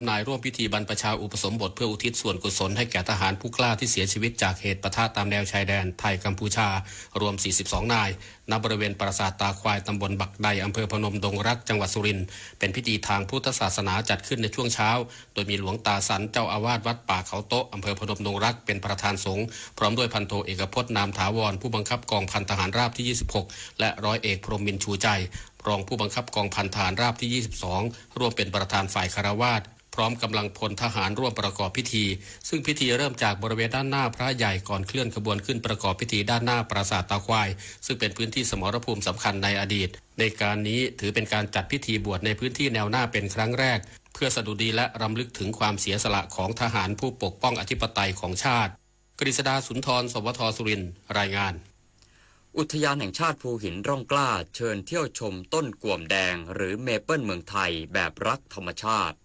นายร่วมพิธีบรรพชาอุปสมบทเพื่ออุทิศส่วนกุศลให้แก่ทหารผู้กล้าที่เสียชีวิตจากเหตุปะทะตามแนวชายแดนไทยกัมพูชารวมสี่สิบสองนาย ณ บริเวณปราสาทตาควาย ตำบลบักได อำเภอพนมดงรัก จังหวัดสุรินทร์ เป็นพิธีทางพุทธศาสนาจัดขึ้นในช่วงเช้า โดยมีหลวงตาสัน เจ้าอาวาสวัดป่าเขาโต๊ะ อำเภอพนมดงรัก เป็นประธานสงฆ์ พร้อมด้วยพันโทเอกพจน์ นามถาวร ผู้บังคับกองพันทหารราบที่ ยี่สิบหก และร้อยเอกพรหมมินทร์ ชูใจ รองผู้บังคับกองพันทหารราบที่ ยี่สิบสอง ร่วมเป็นประธานฝ่ายฆราวาส พร้อมกำลังพลทหารร่วมประกอบพิธี ซึ่งพิธีเริ่มจากบริเวณด้านหน้าพระใหญ่ก่อนเคลื่อนขบวนขึ้นประกอบพิธีด้านหน้าปราสาทตาควาย ซึ่งเป็นพื้นที่สมรภูมิสำคัญในอดีต ในการนี้ถือเป็นการจัดพิธีบวชในพื้นที่แนวหน้าเป็นครั้งแรก เพื่อสดุดีและรำลึกถึงความเสียสละของทหารผู้ปกป้องอธิปไตยของชาติ กฤษดาสุนทร สวท สุรินทร์ รายงาน อุทยานแห่งชาติภูหินร่องกล้าเชิญเที่ยวชมต้นก่วมแดงหรือเมเปิลเมืองไทยแบบรักธรรมชาติ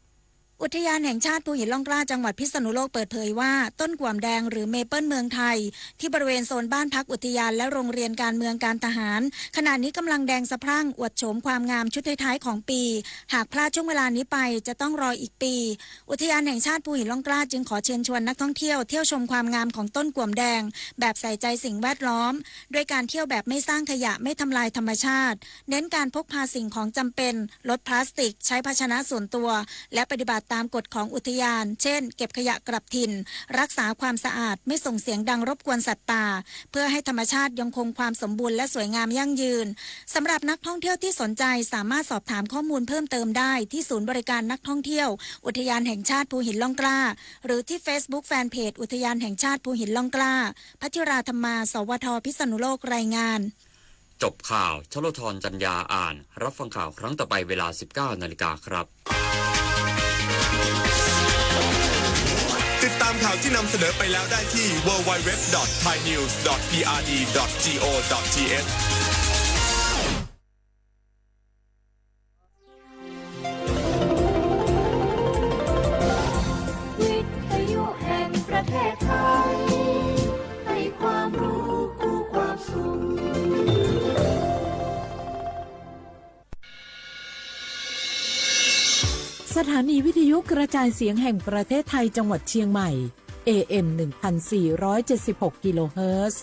อุทยานแห่งชาติภูหินร่องกล้าจังหวัดพิษณุโลกเปิดเผยว่า ต้นก่วมแดงหรือเมเปิลเมืองไทย ที่บริเวณโซนบ้านพักอุทยานและโรงเรียนการเมืองการทหาร ขณะนี้กำลังแดงสะพรั่งอวดโฉมความงามชุดท้ายๆของปี หากพลาดช่วงเวลานี้ไปจะต้องรออีกปี อุทยานแห่งชาติภูหินร่องกล้าจึงขอเชิญชวนนักท่องเที่ยวเที่ยวชมความงามของต้นก่วมแดงแบบใส่ใจสิ่งแวดล้อม ด้วยการเที่ยวแบบไม่สร้างขยะไม่ทำลายธรรมชาติ เน้นการพกพาสิ่งของจำเป็น ลดพลาสติก ใช้ภาชนะส่วนตัว และปฏิบัติตามกฎของอุทยาน เช่น เก็บขยะกลับถิ่น รักษาความสะอาด ไม่ส่งเสียงดังรบกวนสัตว์ป่า เพื่อให้ธรรมชาติยังคงความสมบูรณ์และสวยงามยั่งยืน สำหรับนักท่องเที่ยวที่สนใจสามารถสอบถามข้อมูลเพิ่มเติมได้ที่ศูนย์บริการนักท่องเที่ยวอุทยานแห่งชาติภูหินร่องกล้า หรือที่ Facebook Fanpage อุทยานแห่งชาติภูหินร่องกล้า พัชราธรรมา สวท พิษณุโลก รายงาน จบข่าว ชโลธร จันยาอ่าน รับฟังข่าวครั้งต่อไปเวลา สิบเก้านาฬิกาครับ ติดตามข่าวที่นำเสนอไปแล้วได้ที่ ดับเบิลยู ดับเบิลยู ดับเบิลยู ดอท ไทยนิวส์ ดอท พีอาร์ดี ดอท จี โอ ดอท ที เอช วิทยุแห่งประเทศไทย ให้ความรู้คู่ความสุข สถานีวิทยุกระจายเสียงแห่งประเทศไทยจังหวัดเชียงใหม่ เอเอ็ม หนึ่งพันสี่ร้อยเจ็ดสิบหก กิโลเฮิรตซ์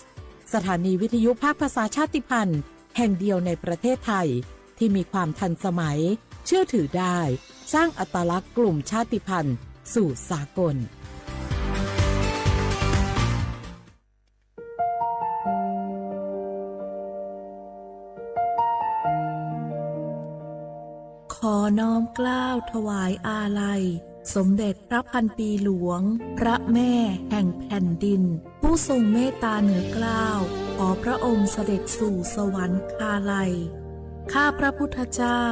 สถานีวิทยุภาคภาษาชาติพันธุ์แห่งเดียวในประเทศไทย ที่มีความทันสมัย เชื่อถือได้ สร้างอัตลักษณ์กลุ่มชาติพันธุ์สู่สากล ขอน้อมเกล้าถวายอาลัย สมเด็จพระพันปีหลวง พระแม่แห่งแผ่นดิน ผู้ทรงเมตตาเหนือเกล้า ขอพระองค์เสด็จสู่สวรรคาลัย ข้าพระพุทธเจ้า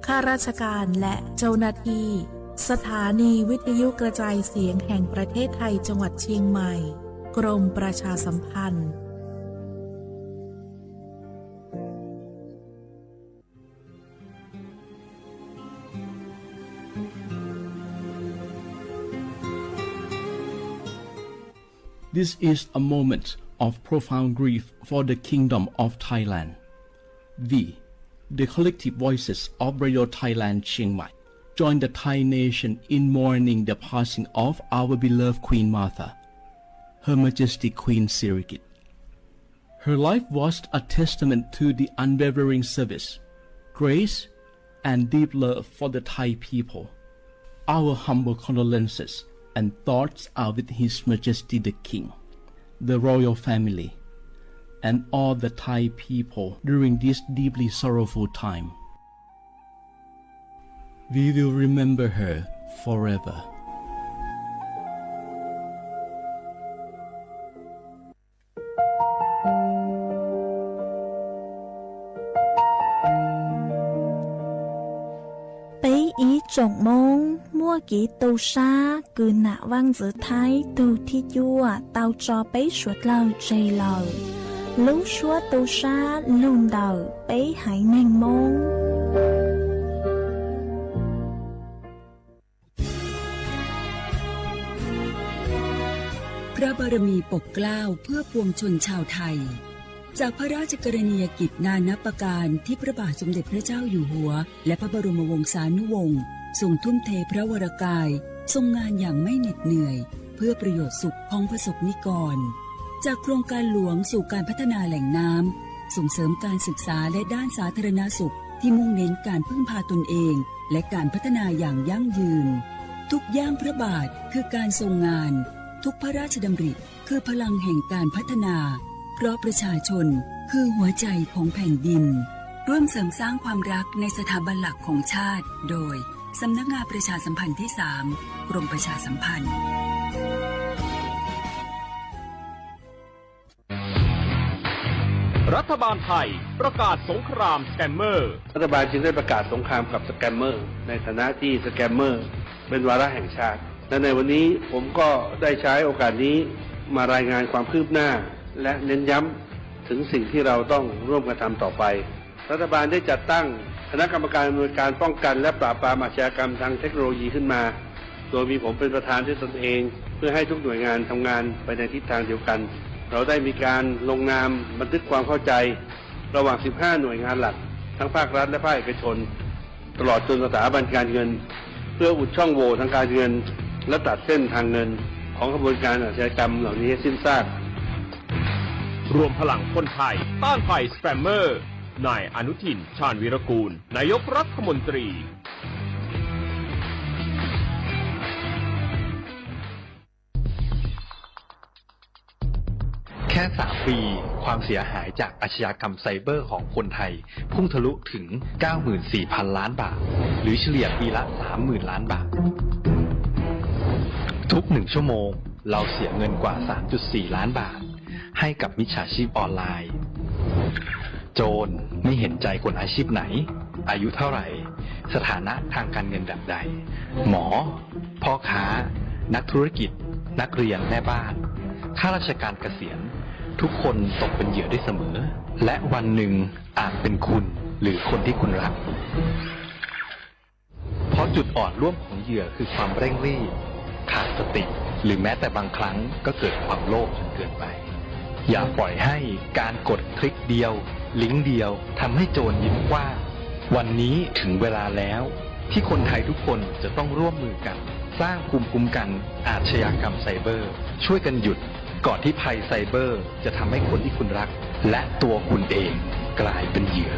ข้าราชการและเจ้าหน้าที่ สถานีวิทยุกระจายเสียงแห่งประเทศไทยจังหวัดเชียงใหม่ กรมประชาสัมพันธ์ This is a moment of profound grief for the Kingdom of Thailand. We, the collective voices of Radio Thailand Chiang Mai, join the Thai nation in mourning the passing of our beloved Queen Mother, Her Majesty Queen Sirikit. Her life was a testament to the unwavering service, grace, and deep love for the Thai people. Our humble condolences and thoughts are with His Majesty the King, the royal family, and all the Thai people during this deeply sorrowful time. We will remember her forever. Peb ib tsoom Hmoob muaj kev tu sab kws nam Vaaj Ntxwv Thaib tug thib cuaj tau tso peb suav dlawg tseg lawm. Lub suab tu sab lug ntawm peb haiv neeg Hmoob. พระบารมีปกเกล้าเพื่อปวงชนชาวไทย จากพระราชกรณียกิจนานับประการที่พระบาทสมเด็จพระเจ้าอยู่หัว และพระบรมวงศานุวงศ์ ทรงทุ่มเทพระวรกาย ทรงงานอย่างไม่เหน็ดเหนื่อย เพื่อประโยชน์สุขของประสบนิกร จากโครงการหลวงสู่การพัฒนาแหล่งน้ำ ส่งเสริมการศึกษาและด้านสาธารณสุขที่มุ่งเน้นการพึ่งพาตนเอง และการพัฒนาอย่างยั่งยืน ทุกย่างพระบาทคือการทรงงาน ทุกพระราชดำริคือพลังแห่งการพัฒนา เพราะประชาชนคือหัวใจของแผ่นดิน ร่วมเสริมสร้างความรักในสถาบันหลักของชาติ โดย สำนักงานประชาสัมพันธ์ที่สาม กรมประชาสัมพันธ์ รัฐบาลไทยประกาศสงครามสแกมเมอร์ รัฐบาลจึงได้ประกาศสงครามกับสแกมเมอร์ ในฐานะที่สแกมเมอร์เป็นวาระแห่งชาติ และในวันนี้ผมก็ได้ใช้โอกาสนี้มารายงานความคืบหน้า และเน้นย้ำถึงสิ่งที่เราต้องร่วมกันทำต่อไป รัฐบาลได้จัดตั้งคณะกรรมการอำนวยการป้องกันและปราบปรามอาชญากรรมทางเทคโนโลยีขึ้นมา โดยมีผมเป็นประธานด้วยตนเอง เพื่อให้ทุกหน่วยงานทำงานไปในทิศทางเดียวกัน เราได้มีการลงนามบันทึกความเข้าใจ ระหว่าง สิบห้า หน่วยงานหลัก ทั้งภาครัฐและภาคเอกชน ตลอดจนสถาบันการเงิน เพื่ออุดช่องโหว่ทางการเงิน และตัดเส้นทางเงิน ของขบวนการอาชญากรรมเหล่านี้ให้สิ้นซาก รวมพลังคนไทยต้านภัยสแกมเมอร์ นายอนุทิน ชาญวีรกูล นายกรัฐมนตรี แค่ สาม ปี ความเสียหายจากอาชญากรรมไซเบอร์ของคนไทย พุ่งทะลุถึง เก้าหมื่นสี่พันล้านบาท หรือเฉลี่ยปีละ สามหมื่นล้านบาท ทุกหนึ่งชั่วโมง เราเสียเงินกว่า สามจุดสี่ล้านบาท ให้กับมิจฉาชีพออนไลน์ โจรไม่เห็นใจคนอาชีพไหน อายุเท่าไหร่ สถานะทางการเงินแบบใด หมอ พ่อค้า นักธุรกิจ นักเรียน แม่บ้าน ข้าราชการเกษียณ ทุกคนตกเป็นเหยื่อได้เสมอ และวันหนึ่งอาจเป็นคุณหรือคนที่คุณรัก เพราะจุดอ่อนร่วมของเหยื่อคือความเร่งรีบ ขาดสติ หรือแม้แต่บางครั้งก็เกิดความโลภจนเกินไป อย่าปล่อยให้การกดคลิกเดียว ลิงก์เดียวทำให้โจรยิ้มกว้าง วันนี้ถึงเวลาแล้ว ที่คนไทยทุกคนจะต้องร่วมมือกัน สร้างภูมิคุ้มกันอาชญากรรมไซเบอร์ ช่วยกันหยุด ก่อนที่ภัยไซเบอร์จะทำให้คนที่คุณรัก และตัวคุณเองกลายเป็นเหยื่อ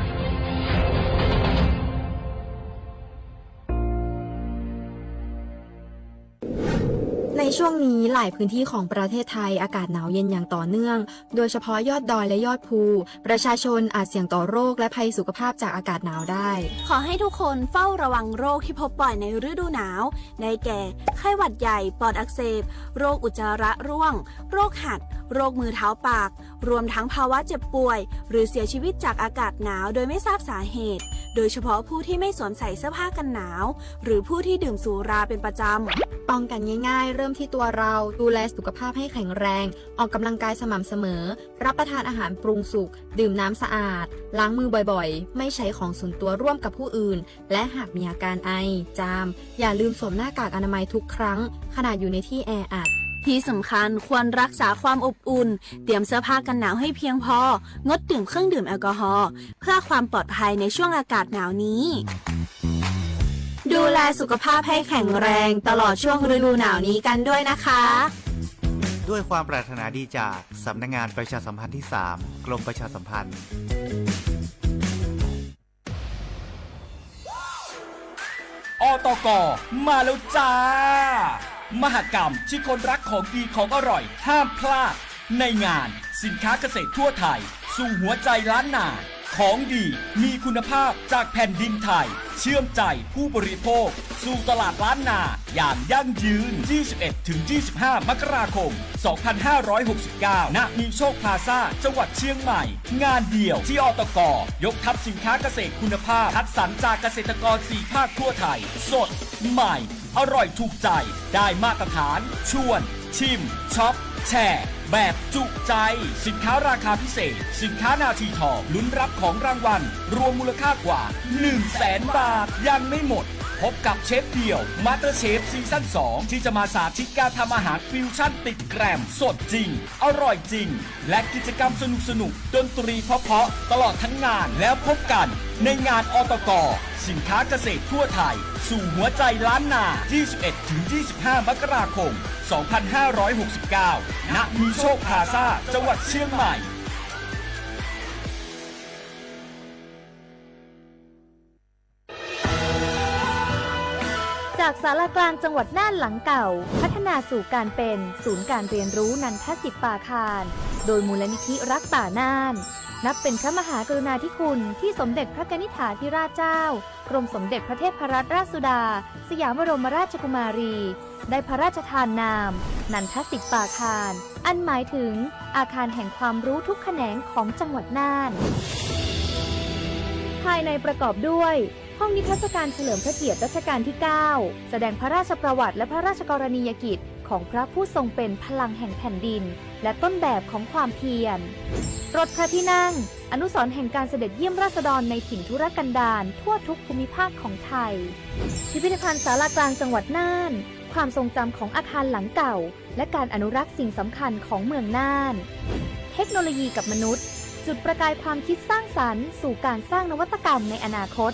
ในช่วงนี้หลายพื้นที่ของประเทศไทยอากาศหนาวเย็นอย่างต่อเนื่อง โดยเฉพาะยอดดอยและยอดภู ประชาชนอาจเสี่ยงต่อโรคและภัยสุขภาพจากอากาศหนาวได้ ขอให้ทุกคนเฝ้าระวังโรคที่พบบ่อยในฤดูหนาว ได้แก่ ไข้หวัดใหญ่ ปอดอักเสบ โรคอุจจาระร่วง โรคหัด โรคมือเท้าปาก รวมทั้งภาวะเจ็บป่วย หรือเสียชีวิตจากอากาศหนาวโดยไม่ทราบสาเหตุ โดยเฉพาะผู้ที่ไม่สวมใส่เสื้อผ้ากันหนาว หรือผู้ที่ดื่มสุราเป็นประจำ ป้องกันง่ายๆ เริ่มที่ตัวเรา ดูแลสุขภาพให้แข็งแรง ออกกำลังกายสม่ำเสมอ รับประทานอาหารปรุงสุก ดื่มน้ำสะอาด ล้างมือบ่อยๆ ไม่ใช้ของส่วนตัวร่วมกับผู้อื่น และหากมีอาการไอ จาม อย่าลืมสวมหน้ากากอนามัยทุกครั้ง ขณะอยู่ในที่แออัด ที่สำคัญควรรักษาความอบอุ่น เตรียมเสื้อผ้ากันหนาวให้เพียงพอ งดดื่มเครื่องดื่มแอลกอฮอล์ เพื่อความปลอดภัยในช่วงอากาศหนาวนี้ ดูแลสุขภาพให้แข็งแรงตลอดช่วงฤดูหนาวนี้กันด้วยนะคะ ด้วยความปรารถนาดีจากสำนักงานประชาสัมพันธ์ที่สาม กรมประชาสัมพันธ์ อ ต ก มาแล้วจ้า มหกรรมที่คนรักของดีของอร่อยห้ามพลาด ในงานสินค้าเกษตรทั่วไทย สู่หัวใจล้านนา ของดีมีคุณภาพจากแผ่นดินไทย เชื่อมใจผู้บริโภค สู่ตลาดล้านนาอย่างยั่งยืน ยี่สิบเอ็ดถึงยี่สิบห้า มกราคม สองพันห้าร้อยหกสิบเก้า ณ มีโชคพลาซ่า จังหวัดเชียงใหม่ งานเดียวที่ อ ต ก ยกทัพสินค้าเกษตรคุณภาพ คัดสรรจากเกษตรกร สี่ ภาคทั่วไทย สด ใหม่ อร่อยถูกใจ ได้มาตรฐาน ชวน ชิม ช็อป แชร์ แบบจุใจ สินค้าราคาพิเศษ สินค้านาทีทอง ลุ้นรับของรางวัล รวมมูลค่ากว่า หนึ่งแสน บาท ยังไม่หมด พบกับเชฟเดี่ยว MasterChef ซีซั่นสอง ที่จะมาสาธิตการทำอาหารฟิวชั่นติดแกรม สดจริง อร่อยจริง และกิจกรรมสนุกสนุก ดนตรีเพราะๆ ตลอดทั้งงาน แล้วพบกันในงาน อตก สินค้าเกษตรทั่วไทย สู่หัวใจล้านนา ยี่สิบเอ็ดถึงยี่สิบห้า มกราคม สองพันห้าร้อยหกสิบเก้า ณ มีโชคพลาซ่า จังหวัดเชียงใหม่ จากศาลากลางจังหวัดน่านหลังเก่า พัฒนาสู่การเป็นศูนย์การเรียนรู้นันทสิทธิ์ปาคาร โดยมูลนิธิรักป่าน่าน นับเป็นพระมหากรุณาธิคุณที่สมเด็จพระกนิษฐาธิราชเจ้า กรมสมเด็จพระเทพรัตนราชสุดา สยามบรมราชกุมารี ได้พระราชทานนาม นันทสิทธิ์ปาคาร อันหมายถึงอาคารแห่งความรู้ทุกแขนงของจังหวัดน่าน ภายในประกอบด้วย ห้องนิทรรศการเฉลิมพระเกียรติรัชกาลที่ เก้า แสดงพระราชประวัติและพระราชกรณียกิจของพระผู้ทรงเป็นพลังแห่งแผ่นดิน และต้นแบบของความเพียร รถพระที่นั่ง อนุสรณ์แห่งการเสด็จเยี่ยมราษฎรในถิ่นทุรกันดารทั่วทุกภูมิภาคของไทย พิพิธภัณฑ์ศาลากลางจังหวัดน่าน ความทรงจำของอาคารหลังเก่า และการอนุรักษ์สิ่งสำคัญของเมืองน่าน เทคโนโลยีกับมนุษย์ จุดประกายความคิดสร้างสรรค์สู่การสร้างนวัตกรรมในอนาคต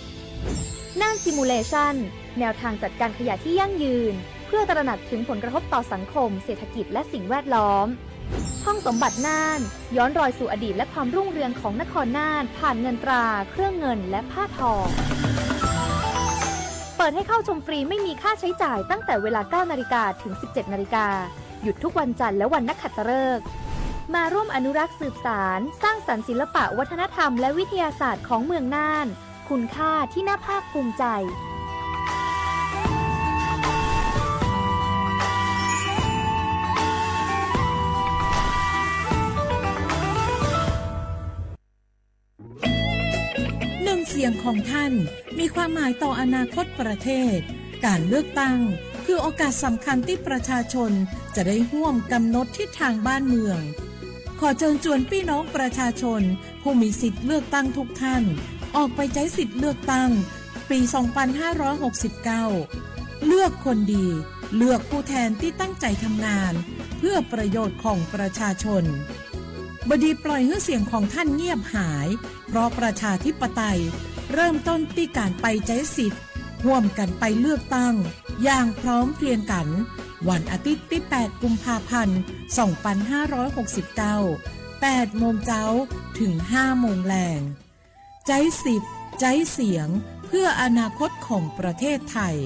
น่าน Simulation แนวทางจัดการขยะที่ยั่งยืน เพื่อตระหนักถึงผลกระทบต่อสังคม เศรษฐกิจ และสิ่งแวดล้อม ห้องสมบัติน่าน ย้อนรอยสู่อดีตและความรุ่งเรืองของนครน่าน ผ่านเงินตรา เครื่องเงิน และผ้าทอ เปิดให้เข้าชมฟรีไม่มีค่าใช้จ่ายตั้งแต่เวลา เก้านาฬิกา ถึง สิบเจ็ดนาฬิกา หยุดทุกวันจันทร์และวันนักขัตฤกษ์ มาร่วมอนุรักษ์สืบสาน สร้างสรรค์ศิลปะวัฒนธรรมและวิทยาศาสตร์ของเมืองน่าน คุณค่าที่น่าภาคภูมิใจ หนึ่งเสียงของท่านมีความหมายต่ออนาคตประเทศ การเลือกตั้งคือโอกาสสำคัญที่ประชาชนจะได้ร่วมกำหนดทิศทางบ้านเมือง ขอเชิญชวนพี่น้องประชาชนผู้มีสิทธิ์เลือกตั้งทุกท่าน ออกไปใช้สิทธิ์เลือกตั้งปี สองพันห้าร้อยหกสิบเก้า เลือกคนดี เลือกผู้แทนที่ตั้งใจทำงาน เพื่อประโยชน์ของประชาชน บดีปล่อยให้เสียงของท่านเงียบหาย เพราะประชาธิปไตยเริ่มต้นที่การไปใช้สิทธิ์ ร่วมกันไปเลือกตั้ง อย่างพร้อมเพรียงกัน วันอาทิตย์ที่ แปด กุมภาพันธ์ สองพันห้าร้อยหกสิบเก้า แปดโมงเช้า ถึง ห้าโมงแลง ใช้สิทธิ์ ใช้เสียง เพื่ออนาคตของประเทศไทย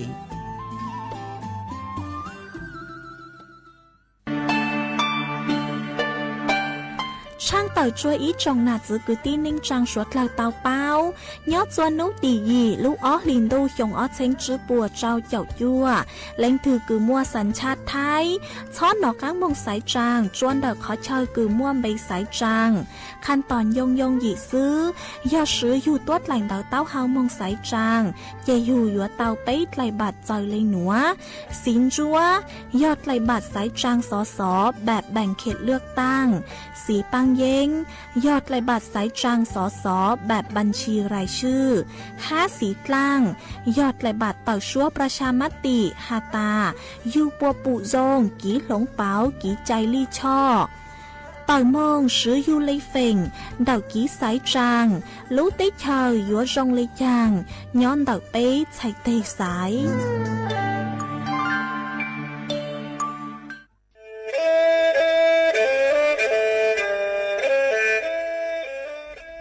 Tshaj tawm tsua ib tsoom nam txwv kwv tij neej tsaa suav dlawg tau paub, nyob txua hnub tim yim lub ob hlis ntuj xyoo ob txheeb tswb puas rau caum cuaj, leej twg kws muaj xav tshaj Thaib, txhob nov qaab moog xaiv tsaa tsua ntawm qhov chaw kws muaj npe xaiv tsaa. Khaj tos ncoo yoo yim xwb, yog swv yug tuab dlaim ntawv taub hau moog xaiv tsaa, ces yug yuav tau peb dlaim npam txaws le nuav: Xiv Ntsuab, yog dlaim npam xaiv tsaa xov xov npam npeem khem lwaj taaj. Xiv Paaj Yeeb, yog dlaim npam xaiv tsaa xov xov npam npam ntshis rais swj. Hab Xiv Dlaaj, yog dlaim npam tawm suab pras tshas mab tim has tas yug puas pum zoo, kiv hloov pauv, kiv cai lij choj. Tawm moog swv yug le feem ntawm kiv xaiv tsaa, lub teb chaws yuav zoo le caag nyob ntawm peb txhais teg xaiv.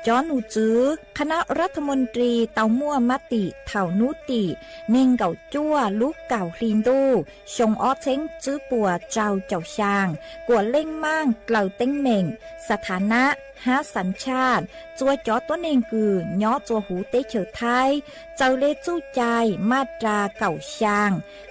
Cov num tswv khab nab ras thas moos ris tau muaj mab tim thaum nub tim neeg nkaum cuaj lub kaum hli ntuj xyoo ob txheeb tswb puas rau caum xyaa kuas leej maaj dlaws teeb meem, xas thav nab hab xav tshaj tsua cov tuab neeg kws nyob tsua huv teb chaws Thaib txawm le txuj cai maj ras kaum xyaa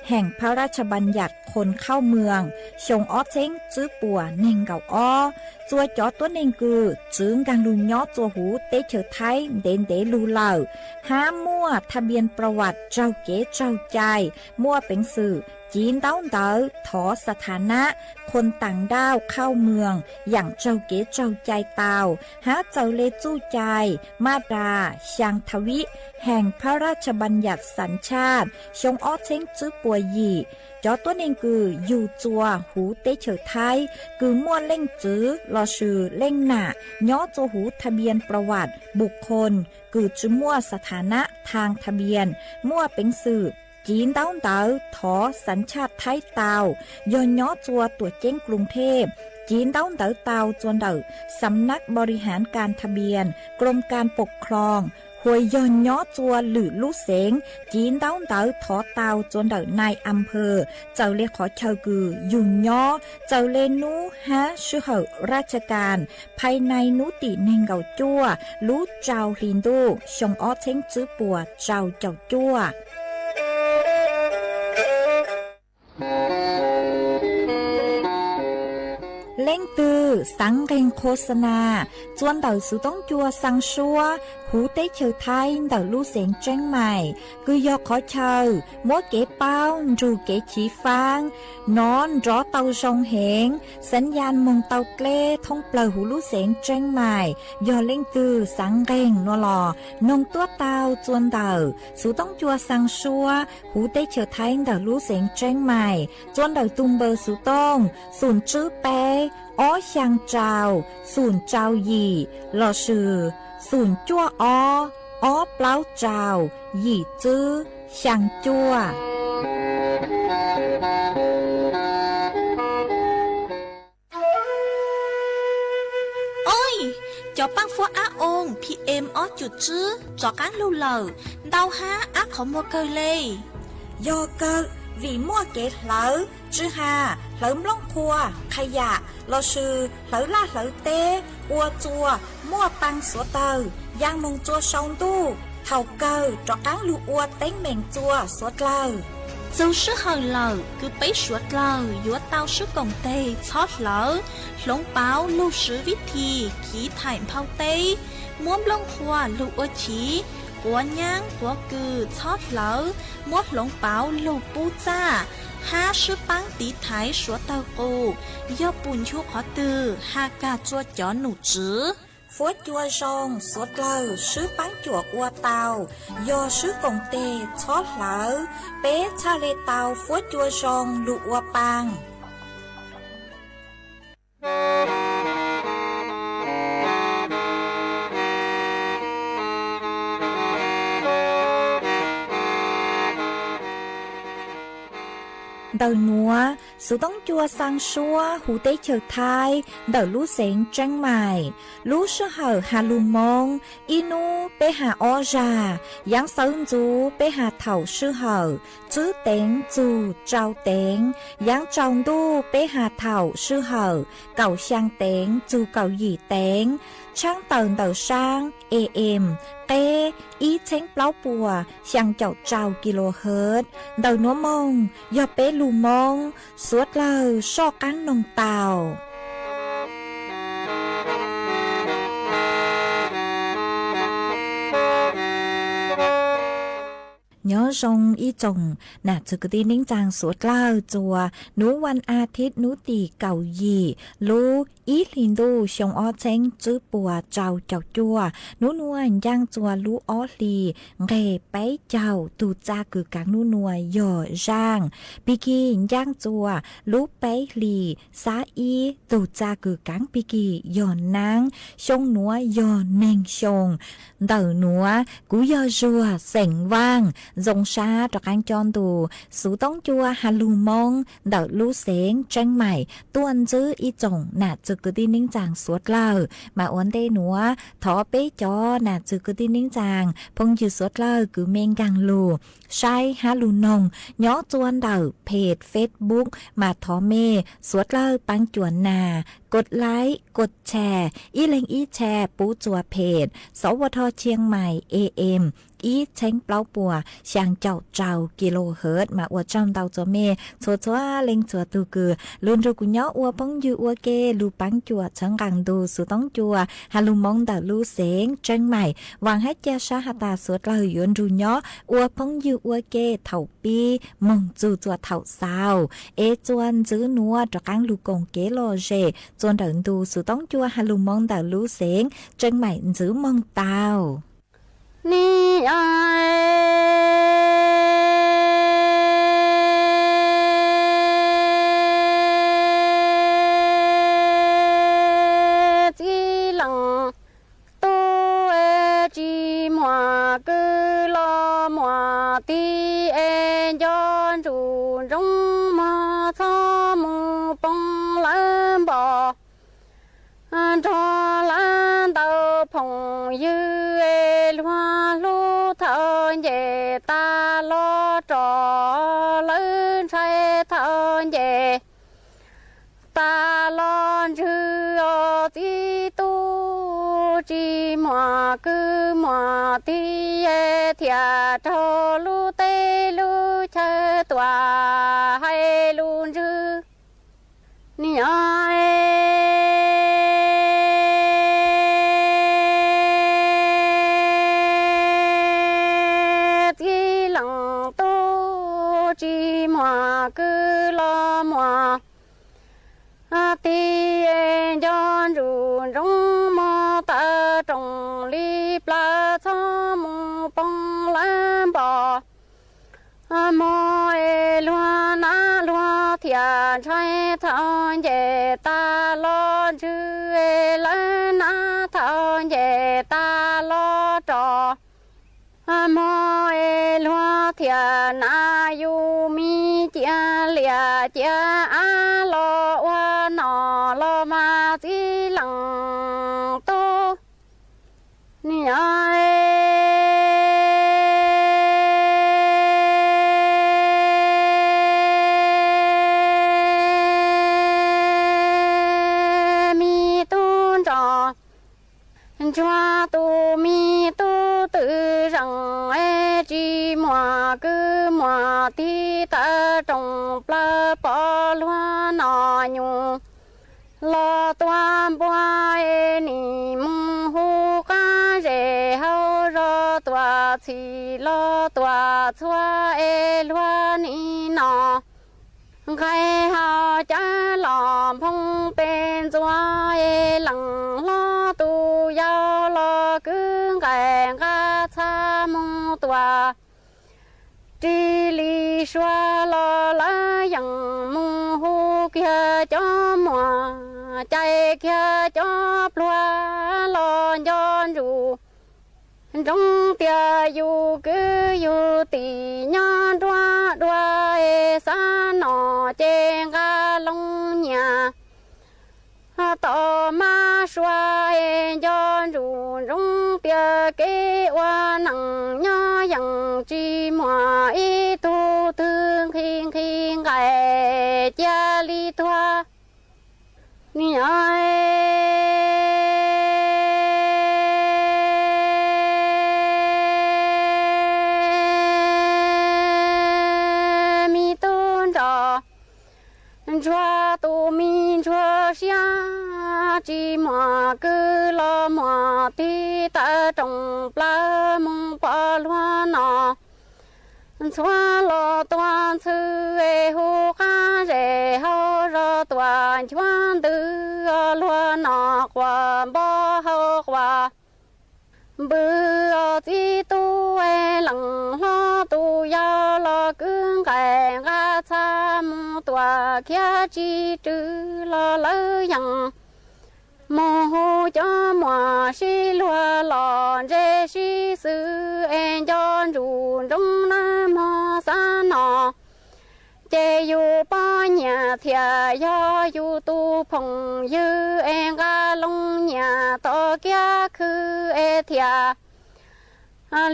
heem phab rab tshas npa nyam khoos khauj moos xyoo ob txheeb tswb puas neeg nkaum ob. Tsua cov tuab neeg kws tswv nkaag lug nyob tsua huv teb chaws Thaib ntev ntev lug lawm hab muaj thaj npias pras vam raug kev raug cai muaj peev xwm civ ntaub ntawv thov ສະຖານະ คนต่างด้าวเข้าเมือง យ៉ាង raug kev raug cai tau hab txawm le txuj cai มาตราสามสิบ แห่งพระราชบัญญัติสัญชาติ xyoo ob txheeb tswb puas yim. Cov tuab neeg kws yug txua huv teb chaws Thaib kws muaj leej txwv lossis leej nam nyob txua huv ทะเบียนประวัติบุคคล kws tsi muaj สถานะทางทะเบียน muaj peev xwm civ ntaub ntawv thov สัญชาติไทย tau, yog nyob txua tuam ceeb กรุงเทพ, civ ntaub ntawv tau txua ntawm สำนักบริหารการทะเบียน กรมการปกครอง hos yog nyob txua lwm lub xeev, civ ntaub ntawv thov tau txua ntawm นายอำเภอ txawm le qhov chaw kws yug nyob, txawm le nub hab sij hawm ราชการ ภายใน hnub tim neeg nkaum cuaj lub rau hli ntuj xyoo ob txheeb tswb puas rau caum cuaj. Leej twg xaav nqeeg ໂຄສະນາ txua ntawm xuv toob cua xaa suab huv teb chaws Thaib ntawm lub xeev Tseeb Mais, kws yog qhov chaw muab kev paub nrug kev chiv faab nov nrov tau zoo heev, สัญญาณ moog tau dleb thoob plawg huv lub xeev Tseeb Mais. Yog leej twg xaav nqeeg nua los noog tuab tau txua ntawm xuv toob cua xaa suab huv teb chaws Thaib ntawm lub xeev Tseeb Mais, txua ntawm tug npawb xuv tooj xum tswb peb ob xyaa rau xum rau yim lossis xum cuaj ob ob plaub rau yim tswb xyaa cuaj. Oj, cov paab fuab ab oo PM ob cum tswb rov qaab lug lawm, ntau hab ab qhov muag kawg le. Yog kawg, vim muaj kev hlawv tswj ha, hlawv nplooj qhuav, qha yam lossis hlawv laj hlawv teb ua txua muaj paa xuav tawg yaa moog txua sau ntuj, thaum kawg rov qaab lug ua teeb meem txua suav dlawg. Txug sij hawm lawm kws peb suav dlawg yuav tau sib koom teg txhob hlawv hloov pauv lug swv vib thi chiv thaim nphau teb, muab nplooj qhuav lug ua chiv, quav nyaab quav kws txhob hlawv, muab hloov pauv lug pub txaj, hab sib paab tiv thaiv suav dlawg qus yog pum nchu qhov twg has kag txua cov num tswv. Fuab cua zoo suav dlawg sib paab cuam ua tau, yog sib koom teg txhob hlawv, peb txhaj le tau fuab cua zoo lug ua paa. Ntawm nuav, xuv toob cua xaa suab huv teb chaws Thaib ntawm lub xeev Tseeb Mais. Lub sij hawm has lug Moob, ib nub peb has ob zag, yaav xawv ntxuv peb has thaum sij hawm tswb teev txug rau teev, yaav tsaus ntuj peb has thaum sij hawm kaum xyaa teev txug kaum yim teev, tshaab tawm ntawm saab AM qeb ib txheeb plaub puas xyaa caum rau kilohertz. Ntawm nuav moog yog peb lug Moob, suav dlawg soj qaab noog tau. Nyob zoo ib tsoom nam txwv kwv tij neej tsaa suav dlawg txua nub vas as thiv nub tim kaum yim lub ib hlis ntuj xyoo ob txheeb tswb puas rau caum cuaj. Nub nuav ncaaj txua lub ob hlis nqeg peb caug, tug txaj kws kaav nub nuav yog zaaj pig kig, ncaaj txua lub peb hlis xab ib, tug txaj kws kaav pig kig yog naab, xyoo nuav yog neeg xyoo. Ntawm nuav kuv yog Zuag xeem Vaaj, zoo sab rov qaab coj ntu xuv toob cua has lug Moob ntawm lub xeev Tseeb Mais tuaj ntsib ib tsoom nam txwv kwv tij neej tsaa suav dlawg. Mas ua ntej nuav thov peb cov nam txwv kwv tij neej tsaa phooj ywg suav dlawg kws mej nkaag lug saib hab lug noog nyob txua ntawm page Facebook, mas thov mej suav dlawg paab cuam nas kod like kod share, ib leeg ib share pub txua page Sov Ua Dho Chiang Mai AM ib txheeb plaub puas xyaa caum rau kilohertz mas ua tsaug ntau txuas mej txhua txhua leej txhua tug kws lug nrug kuv nyob ua phooj ywg ua ke lug paab cuam txhawb nqaa ntu xuv toob cua has lug moo ntawm lub xeev Tseej Maim. Vaam hab ca sab has tas suav dlawg yuav nrug nyob ua phooj ywg ua ke thaum pib moog txug txuas thaum xaus, es txuas ntxwv nuav rov qaab lug koom kev lom zem txuas nrawm ntu xuv toob cua has lug moo ntawm lub xeev Tseej Maim ntxwv moog tau. Ni txib leej tub, tsis muaj kwv los muaj tij es nco ntsuj ntsoov mog txhob mus poob lawv npo nrog lawv ntawm phooj ywg es luag hlub thaum nce tas los rov lawv ntshai thaum nce tas los ntswg os txib tub. Tsis muaj kwv muaj tij thiaj raug lub teb lub chaw tuaj hais lus ntswg. Ni txib leej tub, tsis muaj kwv los muaj tij nco ntsuj ntsoov mog tawm rooj li plaws txhob mus poob lawv npo mog es luag nab luag thiaj ntshai thaum nce tas los ntswg es lawv nab thaum nce tas los rov mog es luag thiaj nab yus me cia liam cia av los ua nom los mas txib leej tub. Ni me tub nrog ntsuag tus me tub twb zeem es tsis muaj kwv muaj tij tawm rooj plaws pom luag nom nyuj los tuaj npua es nim mus hu qab zej hauv zos tuaj txhij los tuaj txhua es luag nim no nqaij hauv cawv los nphoo pes ntxuav es leej hlob tus yau los kwv nqaij nqaj txha moog tuaj ris li sua los lawv yeej mus hu kiag cov muam cais kiag cov pluag los nco ntsuj ntsoov tias yus kwv yus tij nyob nruab dua es xav nom ces nqa loo nyiaj tom mab sua es nco ntsuj ntsoov tias kev ua neej nyob yeej tsis muaj ib tug twg nqhis nqhis nqaij cia li tuag. Ni me tub nrog ntsuag tus me ntsuag siab tsis muaj kwv los muaj tij tawm rooj plaws moog pom luag nom ntxhua los tuaj ntxhw es hu qab zej hauv zos tuaj nchuav ntws os luag nom quas npo hauv quas npw os txib tub es leej hlob tus yau los kwv nqaij nqaj txha moog tuaj khiav tsis rwg los lawv yeej moog hu cov muam sib luag los ntse sib xwm es nco ntsuj ntsoov nawb mog xav nom ces yus poj niam thiaj yog yus tus phooj ywg es nqa loo nyiaj tom kiab khw es thiaj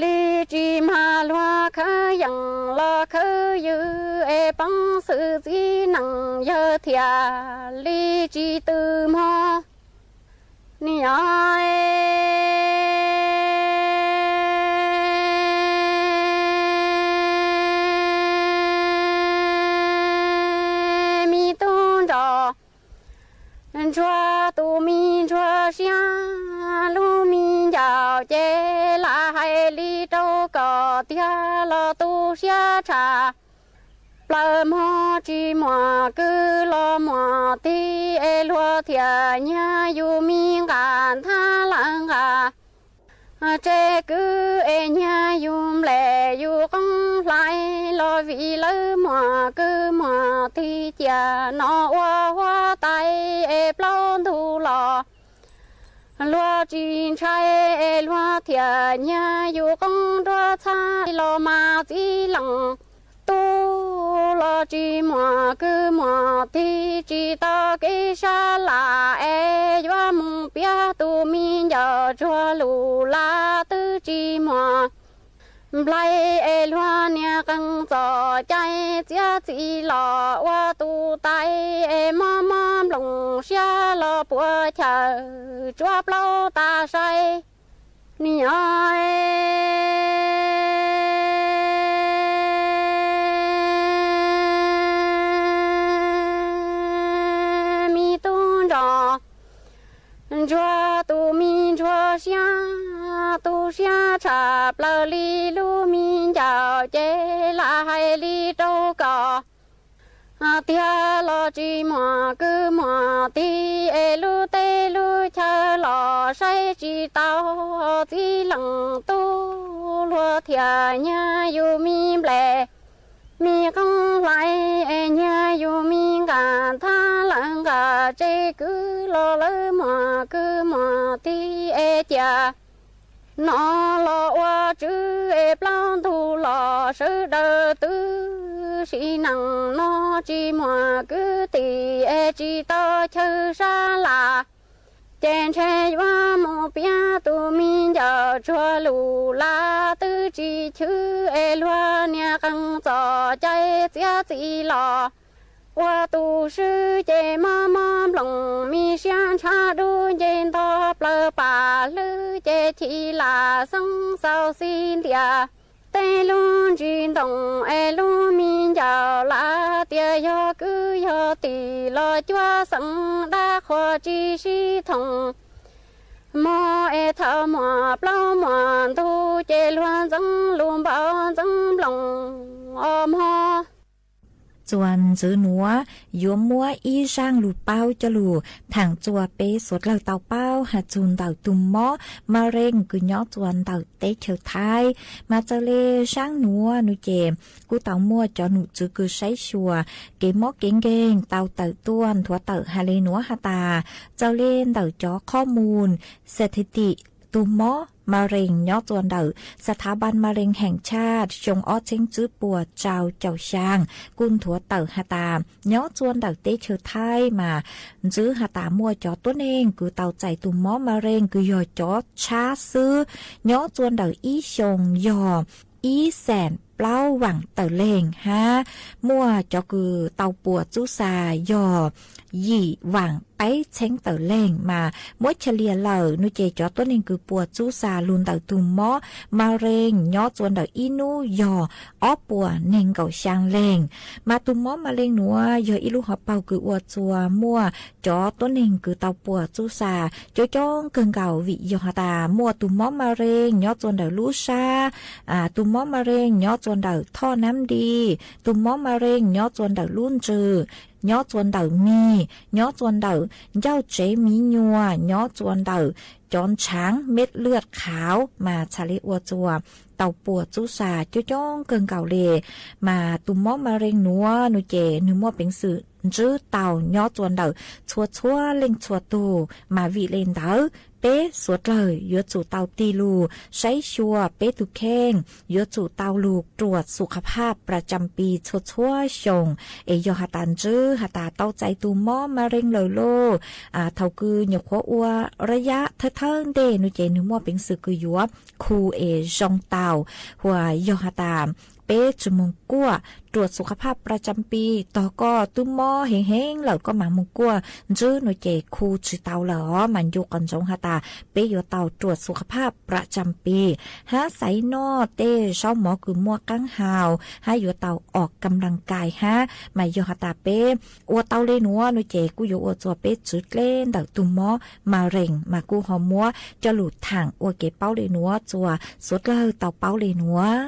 li tsis mag luag khawv yeej los khawv ywg es poob xwm txib neej yawg thiaj li tsis tw mog. Ni Ntsuag tus me ntsuag siab, lub me ncaus ces lam hais li rau koj tiag los tu siab tshaj plaws mog. Tsis muaj kwv los muaj tij es luag thiaj nyiag yus me nqa nthab lawm nqa tsev kwv es nyiag yus nplej yus qoob hlais los vim lawv muaj kwv muaj tij cia no ua huab tais es plaub ntug los luag tsis ntshai es luag thiaj nyiag yus qoob nruab txhab los mas txiv leej tub los tsis muaj kwv muaj tij tsis tau kev sab laj es yuav mus piav tus me ncaus tsuag lus laj twb tsis muaj nplai es luag niag qee txoj cai txiav txim los ua tus tais es mob mob nplooj siab los puas chaw tsuab plaub tas sai. Niam me tub ntsuag, ntsuag tus me ntsuag siab, tu siab tshaj plaws li lub me ncaus ces lam hais li rau koj tiag los tsis muaj kwv muaj tij es lub teb lub chaw los saib tsis tau txiv leej tub luag thiaj nyiag yus me nplej me qoob hlais es nyiag yus me nqa nthab lawm nqa tsev kwv los lawv muaj kwv muaj tij es cia no los ua tswv es plaub ntug los sawv daws twb sim neej no tsis muaj kwv tij es tsis tau chaw sab laj ces ntshe yuav mus piav tus me ncaus tsuag lus laj twb tsis chwv es luag niag qee txoj cai txiav txim los ua tus swb ces mob mob nplooj me siab ntshav dub nce nto plaws pam hlwb ces chim lam xeeb xaus xis ntiag tej lub ntsis ntoo es lub me ncaus laj tias yog kwv yog tij los cuab xeem dab qhuas tsis sib thooj mog es thaum muaj plaub muaj ntug ces luag ntxeev lus npau ntxeev nplooj os mog. Txuas ntxiv nuav yuav muab ib zaaj lug paub coj lug thaam txua peb suav dlawg tau paub has txug ntawm tug mob ma reej kws nyob txua ntawm teb chaws Thaib. Mas txawm le zaaj nuav nuav ces kuj tau muaj cov num tswv kws saib xyuas kev mob kev nkeeg tau tawm tuaj nthuav tawm has le nuav has tas, txawm le ntawm cov qhob mus xas thi tim tug mob ma reej nyob txua ntawm xas thav npas ma reej heem tshaj xyoo ob txheeb tswb puas rau caum xyaa kuj nthuav tawm has tas nyob txua ntawm teb chaws Thaib mas ntxwv has tas muaj cov tuab neeg kws tau txais tug mob ma reej kws yog cov tshab xwb nyob txua ntawm ib xyoo yog ib xees plaub vaam tawm leeg hab muaj cov kws tau puas txub xa yog yim vaam peb txheeb tawm leeg. Mas muab chaw lias lawm nuav ces cov tuab neeg kws puas txub xa lug ntawm tug mob ma reej nyob txua ntawm ib nub yog ob puas neeg nkaum xyaa leeg. Mas tug mob ma reej nuav yog ib lub hauv paug kws ua txua muaj cov tuab neeg kws tau puas txub xa coob coob kawg nkaus vim yog has tas muaj tug mob ma reej nyob txua ntawm lub sab, tug mob ma reej nyob txua ntawm thoj nab di, tug mob ma reej nyob txua ntawm lub ntsws, nyob txua ntawm mis, nyob txua ntawm ncauj tsev miv nyuas, nyob txua ntawm cov ntshaav mej lwj qhauv mas txhaj le ua txua tau puas txub xa coob coob kawg nkaus le. Mas tug mob ma reej nuav nuav ces nwg muaj peev xwm ntswb tau nyob txua ntawm txhua txhua leej txhua tug. Mas vim le ntawd peb suav dlawg yuav tsum tau tig lug saib xyuas peb tug kheej, yuav tsum tau lug ruam xu qha phaj pras tsam pis txhua txhua xyoo. Es yog has tas ntswb has tas tau txais tug mob ma reej lawm lauj, thaum kws nyuam qhuav ua rab yab thawb thawb ntej nuav ces nwg muaj peev xwm kws yuav khu es zoo tau. Huas yog has tas peb tsis moog kuaj ตรวจสุขภาพประจำปี, tog koj tub mob heev heev lawm koj mam moog kuaj ntswb nuav ces khu tsis tau lawm os. Mas ncu qhov ntsoov has tas peb yuav tau ตรวจสุขภาพประจำปี hab xaiv noj tej zaub mov kws muaj qaab hau hab yuav tau ออกกำลังกาย hab. Mas yog has tas peb ua tau le nuav nuav ces kuj yuav ua txug peb tswv dleb ntawm tug mob ma rees, mas kuj ho muab coj lug thaam ua kev paub le nuav txug xuav dlawg tau paub le nuav.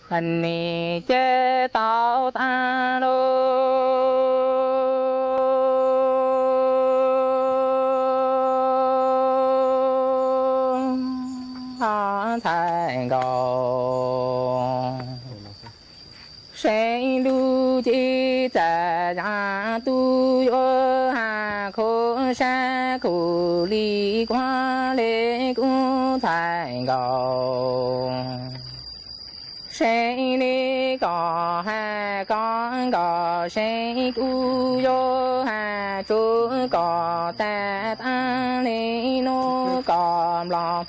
Nim ces tau tas lawm, ntxhais nkaus. Seev lub cev txawm zam tub yuav has khuv sab khuv li kuv le kuv ntxhais nkaus. Seev li kom has koj nkaus, seev kuv yuav has tsuav kom tag tas li hnub kom nplog.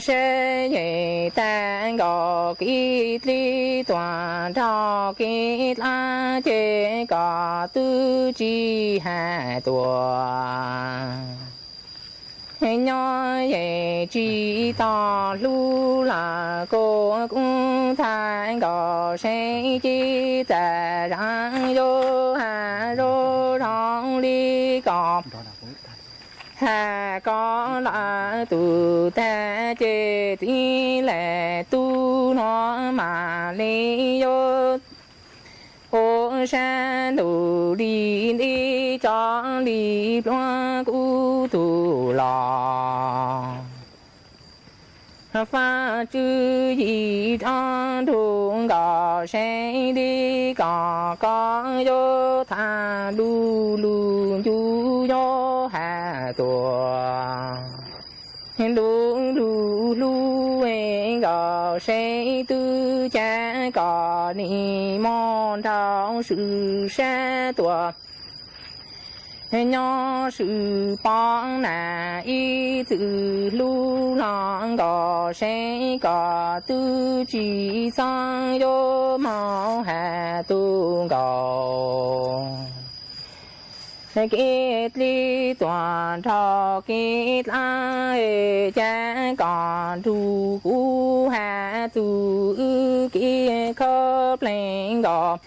Seb yem tag nkaus kev dlig tuam nrog kev dlab ces kom twb tsis has tuaj. Nyob yem tsis tau hlub los kuv kuv ntxhais nkaus, seev cev txawm zam yuav has zoo zoo li kom has koj lawm tus tag ces txiv lawm tub no mam li yuav ua sab ntuj li nti tso li pluag kuv tus los. Faj tswv yim rov nrug nkaus, seev li kom koj yuav tham lug lug ncu yuav has tuaj. Lug lug hlub nkaus, seev twb cav kom nim muaj nraug swm sab tuaj. Nyob swm poob na ib txwm hlub los nkaus, seev kom twb tsis txhob yuav mob has tus nkaus. Kev dlig tuam nrog kev dlab, cas kom nrug kuv has txug wb kev khob plees nkaus,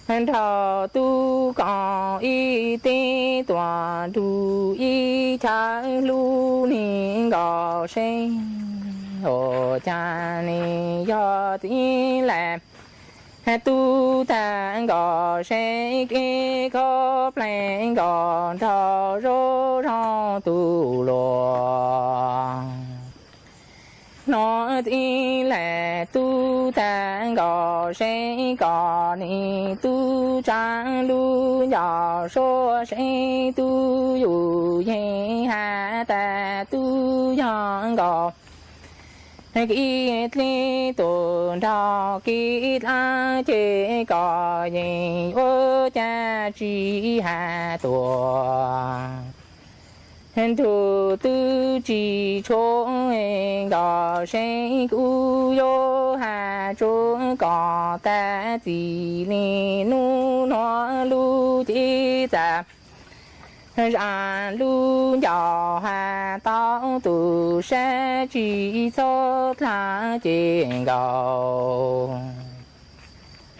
nrog tub koom ib teb tuam nrug ib chaw hlub ni nkaus, seev ua cas nim yog txiv lawm tub tag nkaus, seev kev khob plees nkaus nrog zoo zoo tus luag. Hnub txiv lawm tub tag nkaus, seev kom nim tub tsa lub ncauj suab, seev tub yus yeej has tas tub yog nkaus. Kev dlig tuam nrog kev dlab, ces kom yeej yuav cas tsis has tuaj. Nrug twb tsis tshua nkaus, seev kuv yuav has tsuav kom tag txij li hnub nuav lub cev txawm zam lub ncauj has tau tus sab tsis txhob dlaab ceg nkaus.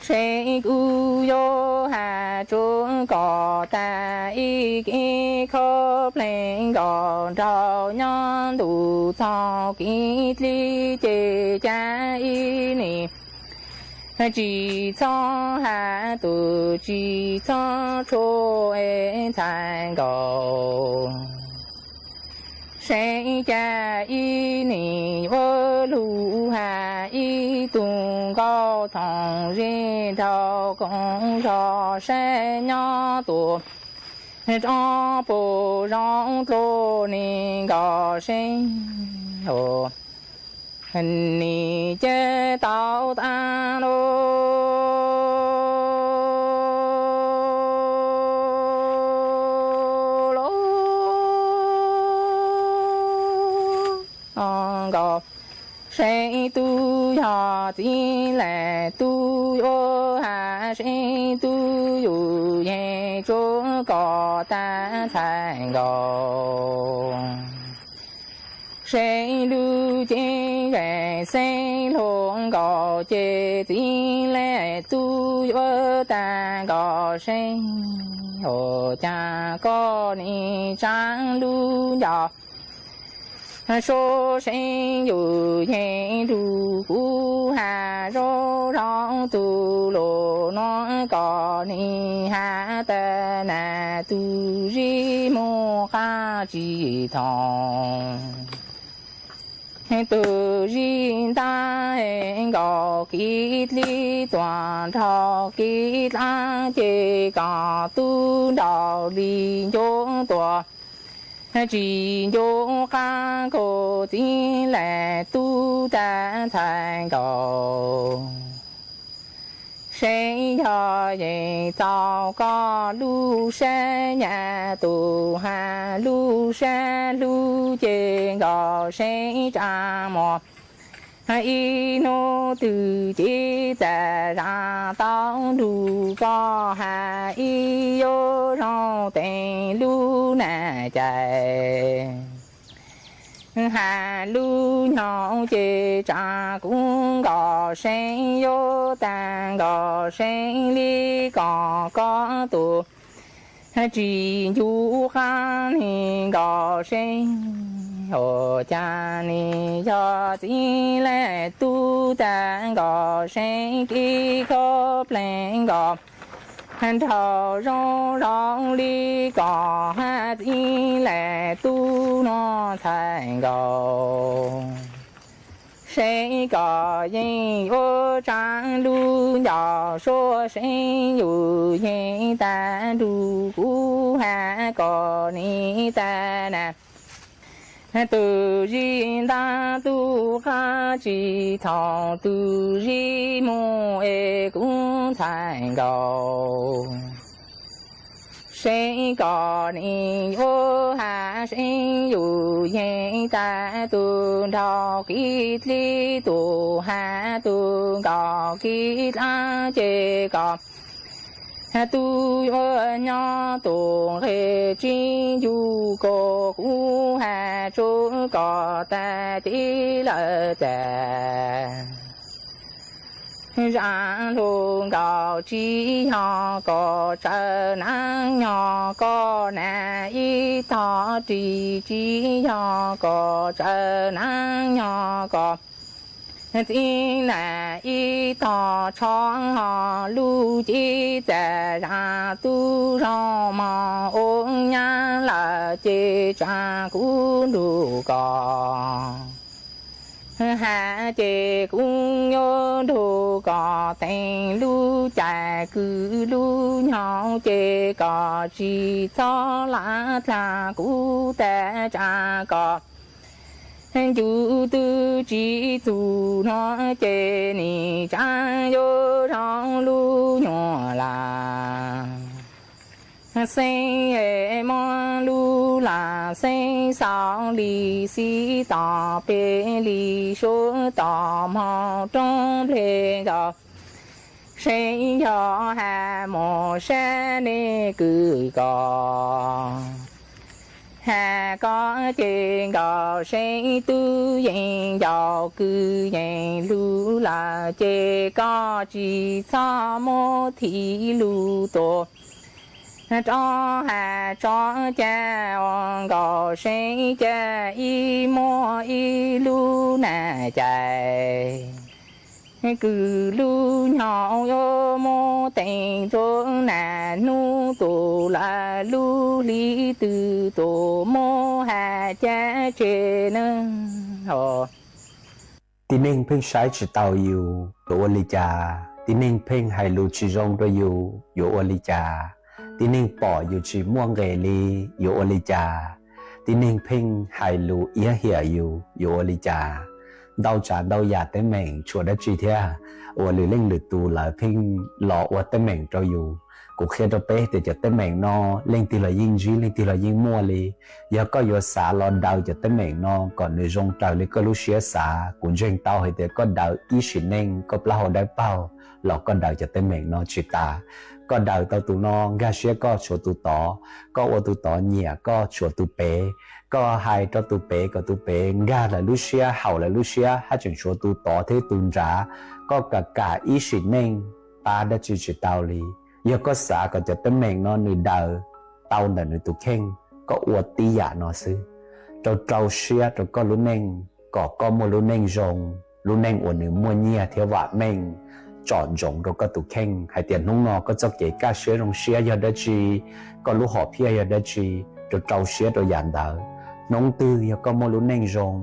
Seev kuv yuav has tsuav kom tag ib kev khob plees nkaus, nraug nyob ntuj txog kev dlig ces cas ib nim tsis txhob has tus, tsis txhob tshua es ntxhais nkaus. Seev cas ib nim yuav lug has ib tug nkauj thoom ze nraug koom zog saib nyob tuaj rov pum zoo dlua ni nkaus, seev ua nim ces tau tas lawm. Nkaus, seev tub yog txiv lawm tub yuav has, seev tub yus yeej tsuav kom tag ntxhais nkaus. Seev lub cev yeej xeeb luag nkaus, ces txiv lawm tub yuav tag nkaus, seev ua cas koj nim tsa lub ncauj suab, seev yus yeej nrug kuv has Zoo zoo tus lus nuav koj nim has tas na, tus zij moog qaab tsi thoo. Tus zij ntaab nkaus kiv dlib tuaj nrhaus kiv dlaab, ces koj tub nraug li ncu tuaj tsi ncu qaab, koj txiv lawm tub tag ntxhais nkaus. Seev yog yeej txaus koj lub sab nyam, tus has lub sab hlub ces nkaus seev tsaa muag. Ib hnub twg ces txawm zam tau nrug koj has ib yam zoo teem lub nam cai. Has lub nyoog ces tsaa kuv nkaus seev yuav tag nkaus seev li koj, koj tus tsi ncu qaab li nkaus seev. Ua cas nim yog txiv lawm tub tag nkaus seev, kev khaub plees nkaus nraug zoo zoo li koj, has txiv lawm tub nuav ntxhais nkaus. Seev koj yeej yuav tsaa lub ncauj suav, seev yus yeej tag nrug kuv has koj nim tag na. Tus zij ntaab tub qaab tsi thoo, tus zij moog es kuv ntxhais nkaus. Seev koj nim yuav has, seev yus yeej tag, tus nraug kiv dlib tuaj has, tus nkaus kiv dlaab, ces koj tub yuav nyob tus nqeg tsi ncu koj, kuv has tsuav koj tag ces lawm tag. Zaj lug nkaus tsi yog koj tsaws naab nyoog koj nam ib tog ris, tsi yog koj tsaws naab nyoog koj txiv nam ib tog tsho, ho lub cev txawm zam tub zoo mog ua nyab lawm ces tsaa kuv nrug koj has ces kuv yuav nrug koj teem lub cai, kws lub nyoog ces koj tsi txhob lam dlaag kuv tag, tsaa koj ncu twb tsi txug nuav ces nim tsaa yuav zoo lub nyuam laj. Xeeb muab lub laj xeeb xaus li xib tom peg li suav tom moog roob nplej nkaus. Seev yog has moog sab neb kws koj has koj ces nkaus seev tub yeej ncaus kws yeej lug lawm ces koj tsi txhob muab thim lug tuaj rov has tso cas ua nkaus seev cas ib muab ib lub nam cai. Kws lub nyoog yuav muab teem rua nam hnub tus lawm lub hli twg tus muab has cas tseg na. Tib neeg pheej saib tsis taus yus yuav ua li cas, tib neeg pheej hais lus tsis zoo rua yus yuav ua li cas, tib neeg pom yus tsis muaj nqes li yuav ua li cas, tib neeg pheej hais lus iab hiam yus yuav ua li cas. Ntau tsav ntau yam teeb meem tshuav dab tsi thiab uas lwm leej lwm tus lawv pheej los ua teeb meem rau yus. Kuv qhia rau peb tias cov teeb meem no leej twg los yeej ntsib, leej twg los yeej muaj li. Yog koj yuav xav los daws cov teeb meem no kom nws zoo raws li koj lub siab xav, kuv ntseeg tau hais tias koj daws ib sim neej koj plaub hau dawb paug los koj daws cov teeb meem no tsis tas. Koj daws tau tus no nkag siab koj tshuav tus tod, koj ua tus tod nyiam koj tshuav tus pem, koj hais rau tus pem kom tus pem nkag lawv lub siab, haum lawv lub siab, haj tseem tshuav tus tod thiab tus nrad. Koj kam kam ib sim neej pab dab tsi tsis tau li. Yog koj xav kom cov teeb meem no nws daws tau ntawm nws tus kheej, koj ua tib yam no xwb, rau rau siab rau koj lub neej kom koj muaj lub neej zoo. lub neej uas nws muaj nyiaj thiab vam meej tsom ntsoov rau koj tus kheej hais tias hnub no koj txoj kev kaj siab zoo siab yog dab tsi, koj lub hom phiaj yog dab tsi, rau rau siab rau yam ntawd. Hnub twg yog koj muaj lub neej zoo,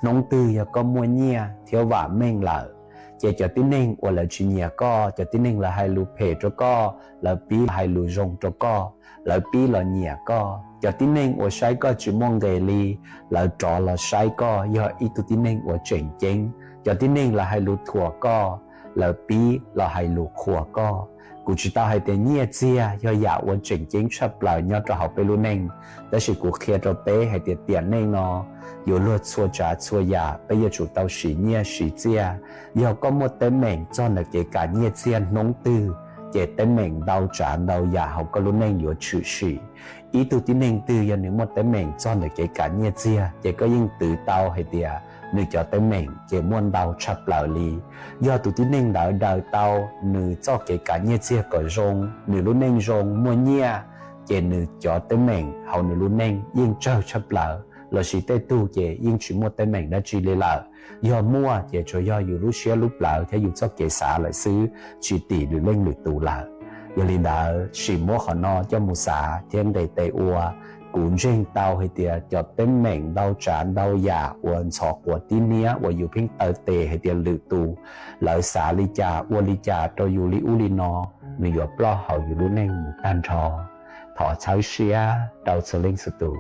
hnub twg yog koj muaj nyiaj thiab vam meej lawm, ces cov tib neeg uas lawv tsis nyiam koj, cov tib neeg lawv hais lus phem rau koj, lawv pib los hais lus zoo rau koj, lawv pib los nyiam koj. Cov tib neeg uas saib koj tsis muaj nqis li, lawv rov los saib koj yog ib tug tib neeg uas tseem ceeb. Cov tib neeg lawv hais lus thuam koj, lawv pib los hais lus qhuas koj. Kuv tsis tau hais tias nyiaj txiag yog yam uas tseem ceeb tshaj plaws nyob rau hauv peb lub neej, tab sis kuv qhia rau peb hais tias tiam neej no yuav luag txhua tsav txhua yam, peb yuav tsum tau siv nyiaj siv txiaj. Yog koj muaj teeb meem txog ntawm kev kam nyiaj txiag hnub twg, ces teeb meem ntau tsav ntau yam hauv koj lub neej yuav tshwm sim. Ib tug tib neeg twg yog nws muaj teeb meem txog ntawm kev kam nyiaj txiag, ces koj yeej twv tau hais tias nws cov teeb meem ces muaj ntau tshaj plaws li. Yog tus tib neeg ntawd daws tau nws txoj kev kam nyiaj txiag kom zoo, nws lub neej zoo muaj nyiaj, ces nws cov teeb meem hauv nws lub neej yeej tsawg tshaj plaws, lossis tej tug ces yeej tsis muaj teeb meem dab tsi li lawm. Yog muaj ces tsuas yog yus lub siab lub plawv thiab yus txoj kev xav lawm xwb, tsis tim lwm leej lwm tus lawm. Yog li ntawd, sim muab qhov no coj mus xav thiab nqis tes ua. Kuv ntseeg tau hais tias cov teeb meem ntau tsav ntau yam uas ntxhov quav tib niab uas yus pheej taw tes hais tias lwm tus lawv xav li cas ua li cas rau yus li ub li no, nws yuav ploj hauv yus lub neej mus tag nrho. Thov txhawb siab rau txhua leej txhua tus.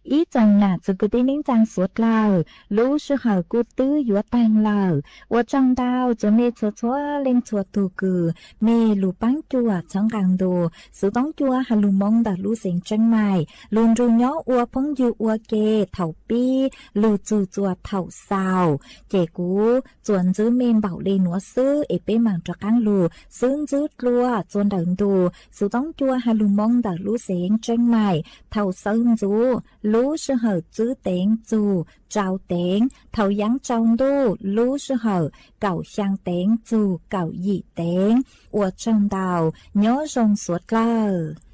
Ib tsoom nam txiv kwv tij neej tsaa suav dlawg, lub sij hawm kuj twb yuav taag lawm. Ua tsaug ntau txug mej txhua txhua leej txhua tug kws mej lug paab cuam txhawb nqaa ntu Xuv Toob Cua has lug moo ntawm lub xeev Tseeb Maim lug nrug nyob ua phooj ywg ua ke thaum pib lug txug txuas thaum xaus. Ces kuv tsuas ntxub mej npaum le nuav xwb es peb maam rov qaab lug xub ntswb dlua txug ntawm ntu Xuv Toob Cua has lug moo ntawm lub xeev Tseeb Maim thaum sawv ntxuv lub sij hawm tsib teev txug rau teev, thaum yaav tsaus ntuj lub sij hawm kaum xyaa teev txug kaum yim teev. Ua tsaug ntau, nyob zoo suav dlawg.